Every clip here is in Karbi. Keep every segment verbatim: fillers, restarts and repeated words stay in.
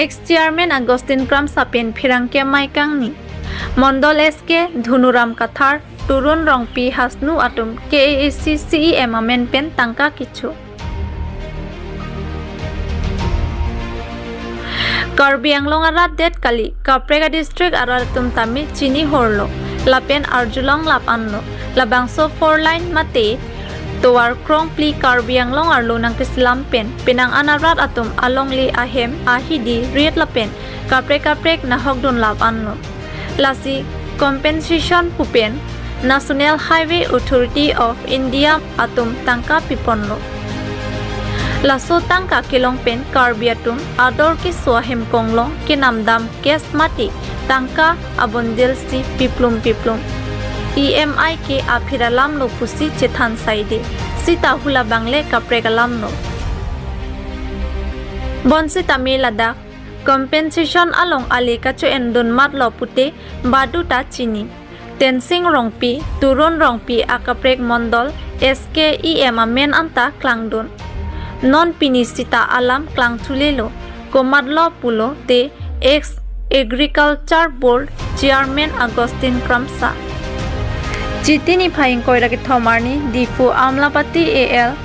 Ex-chairman Augustine Kramsa pen pherangke amei kangni. Mondol S K, Dhunuram Kathar, Turun Rongpi, Hasnu atum K A A C C E M amen pen tangka kecho. Karbi Anglong arat det kali, kaprek a-district arat atum tame chini horlo. Lapen arjulong lap anlo. Labangso four lane mate tovar krongphli Karbi Anglong arlo nangkeselam pen penang an arat atum alongle ahem ahidi riet lapen kaprek kaprek nahokdun lap anlo. Lasi compensation pu pen National Highway Authority of India atum tangka piponlo. Laso tangka kelong pen Karbi atum ador keso ahem konglong kenamdam cash mate tangka a-bundle si piplum piplum. E M I ke aphi alamlo pusi chethan saide. Sita hula bangle kaprek alamlo. Bonsitame ladak compensation along ale kacho-endun matlo pute baduta chini. Tensing Rongpi, Turun Rongpi akaprek mondol S K E M amen anta klangdun. Non pini sita alam klangthu lelo, komatlo pulote ex Agriculture Board Chairman Augustine Kramsa. Chiti niphai ingkoi ra kethom arni Diphu Amlapatti A L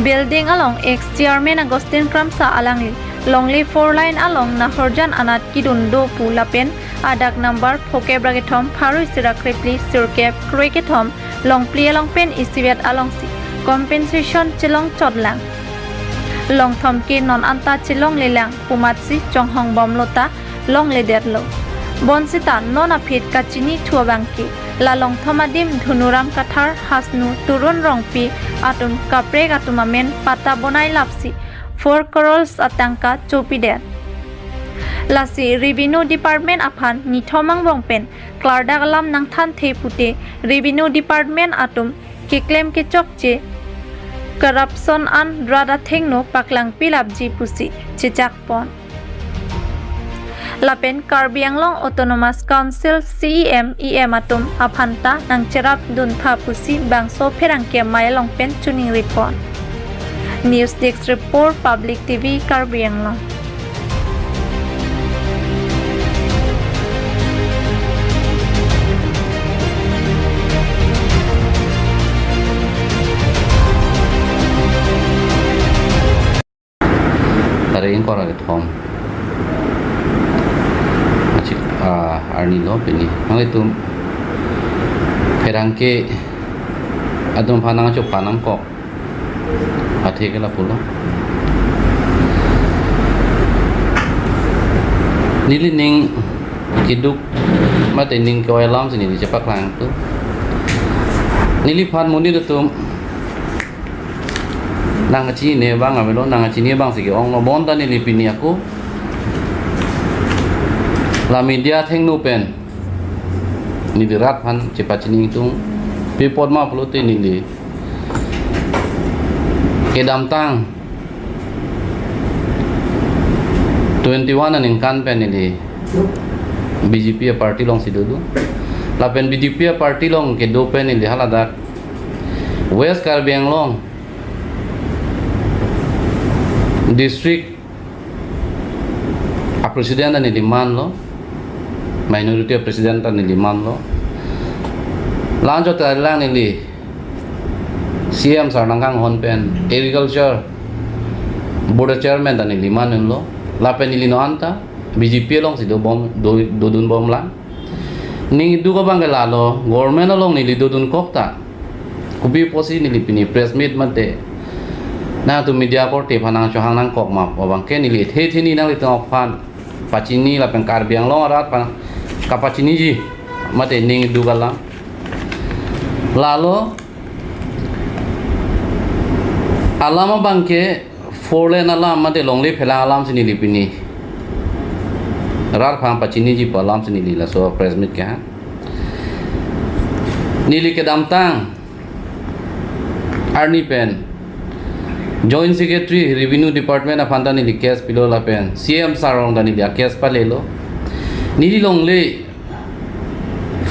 building along ex chairman Augustine Kramsa alangli longle four lane along nahorjan anat kedun do pu lapen adag number phokep ra kethom, pharo isi ra krephli, sirkep, krekethom, longphli along pen isivet alongsi compensation chelong chotlang. Longthom ke non anta chelonglelang pumatsi chonghong bomlo ta longledetlo. Bonsita non aphi kachinithu abangke la longthom adim Dhunuram Kathar, Hasnu, Turun Rongpi atum kaprek atum amen patta bonai lapsi four crores atangka chopidet. Lasi Revenue Department aphan nithom angbong pen klardak alam nangthanthe pute Revenue Department atum keklem kechokche corruption an rat athengno paklangpi lapji pusi chechakpon. Lapen Karbi Anglong Autonomous Council C E M, E M atum aphanta nangcherapduntha pusi bangso pherangke amei along pen choningripon. News Desk Report, Public T V, Karbi Anglong. Tarik ingkoi ra kethom. Achik, ah, arni lo pini. Nanglitum pherangke atum aphan nangchopa nangkok athe ke lapulo. Neli ning keduk mate ning ke-oi alam si neli chepaklangthu. Neliphan monit atum nangchinine abang avelo, nangchinine abangsi ke-onglo, bonta neli pini ako la media athengno pen neli rat aphan chepachini ingtung. Pi apot ma pulote neli kedamtang twenty-one aningkan pen neli B J P a-party alongsi dodun. Lapen B J P a-party along kedo pen neli haladak West Karbi Anglong District a-president ta neli manlo, minority a-president ta neli manlo. La-anchot ta lang neli C M sir nangkanghon pen Agriculture Board chairman ta neli manlo. Lapen neli non anta B J P alongsi dobom, do, dodunbomlang. Ning keduk abangke lalo, government along neli dodunkok ta, kopi apotsi neli pini press meet mate nangtum media korte aphan nangchohang nangkok ma pu abangke neli the the ni nanglitum aphan pachini lapen Karbi Anglong arat aphan kapachiniji mate ning keduk alam. Lalo alam abangke four lane alam mate longle phelang alamsi neli pini rat aphan pachiniji pu alamsi neli laso press meet kehang. Neli kedamtang arni pen Joint Secretary Revenue Department aphan ta neli case pilo lapen C M sir along ta neli a-case palelo. Neli longle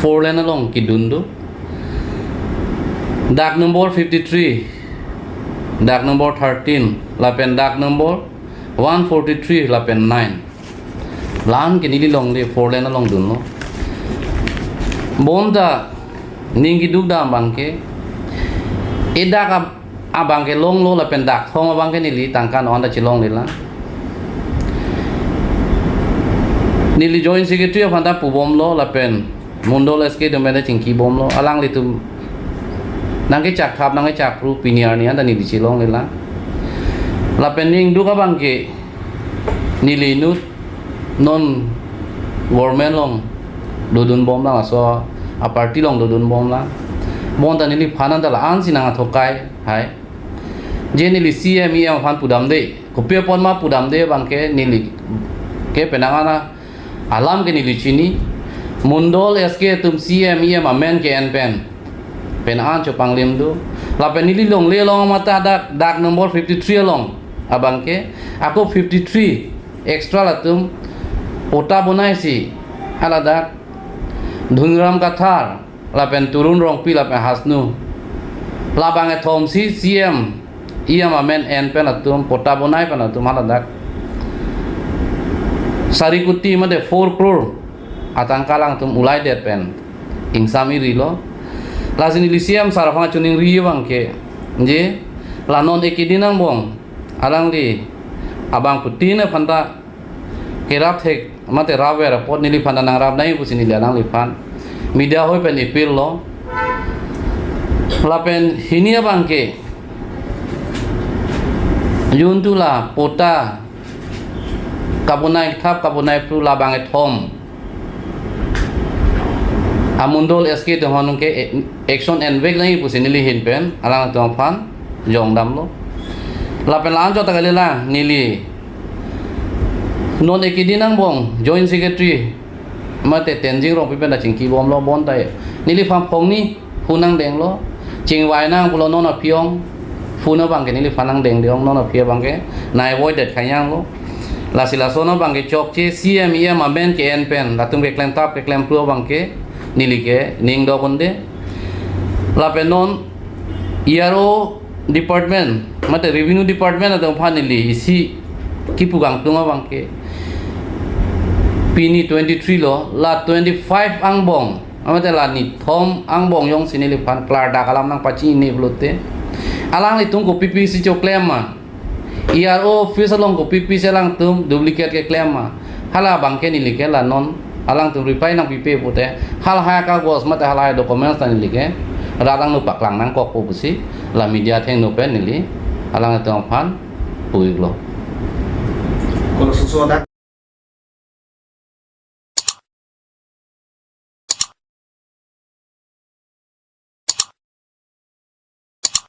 four lane along kedun do. Dag number fifty-three, dag number thirteen, lapen dag number one forty-three lapen nine. Plan ke neli longle four lane along dunlo. Bonta ning keduk dam abangke, edak ab-, abangke longlo lapen dak thom abangke neli tangka non ta chelonglelang. Neli Joint Secretary aphanta pubomlo lapen Mondol S K atum pen ta chingkibomlo. Alanglitum nangkechak thap nangkechak phru pini arni anta neli chelonglelang. Lapen ning duk abangke neli inut non government along dodunbomlang, laso a-party along dodunbomlang. Bonta neliphan anta la-ansi nang athokai hai. Je neli C M E M aphan pudamde, kopi apot ma pudamde abangke neli ke penang ana alam ke neli chini. Mondol S K atum C M E M amen ke-en pen pen an chopanglim do. Lapen neli longle along mate dak, dak number fifty-three along abangke, ako fifty-three extra latum patta bonaisi, haladak Dhuniram Kathar lapen Turun Rongpi lapen Hasnu, labang kethomsi C M E M amen en pen atum, patta bonai pen atum haladak sari kuti mate four crore atangka alangtum ulaidet pen ingsam irilo. Lasi neli C M sir aphan choningri abangke, je la non ekedin angbong alangli abangphutin aphanta kerap thek mate rapver apot neliphan ta nangrap nangji pusi neli alangliphan media ahoi pen appeal lo. Lapen hini abangke, juntu la patta kabonai thap kabonai phru labang kethom a-Mondol S K atum aphan ke action envek nangji pusi neli ahin pen alangtum aphan jongdamlo. Lapen la-anchot ta kalilang, neli non ekedin angbong Joint Secretary mate Tenzing Rongpi pen ta chingkibomlo, bonta neliphan phongni phone nangdenglo, chingvai nang pulo non aphi ong, phone abangke neliphan nangdengde ong, non aphi abangke nai-avoid det khanyanglo. Lasi lason abangke chokche C M E M amen ke-en pen latum keklem thap keklem phru abangke neli ke ning dokon de. Lapen non E R O department mate revenue department atum aphan neli isi kipu kangtung abangke, pini twenty-three lo, la twenty-five angbong mate la nithom angbong jongsi neliphan klardak alam nangpachini pulote, alanglitum kopi pisi choklem ma, E R O office along kopi pisi alangtum duplicate keklem ma, hala abangke neli ke la non alangtum reply nangpipe pute, halahai kagos mate halahai documents ta neli ke rat angno paklang nangkokpo pusi la media athengno pen neli alangtum aphan pu-iklo. Kalau sesuatu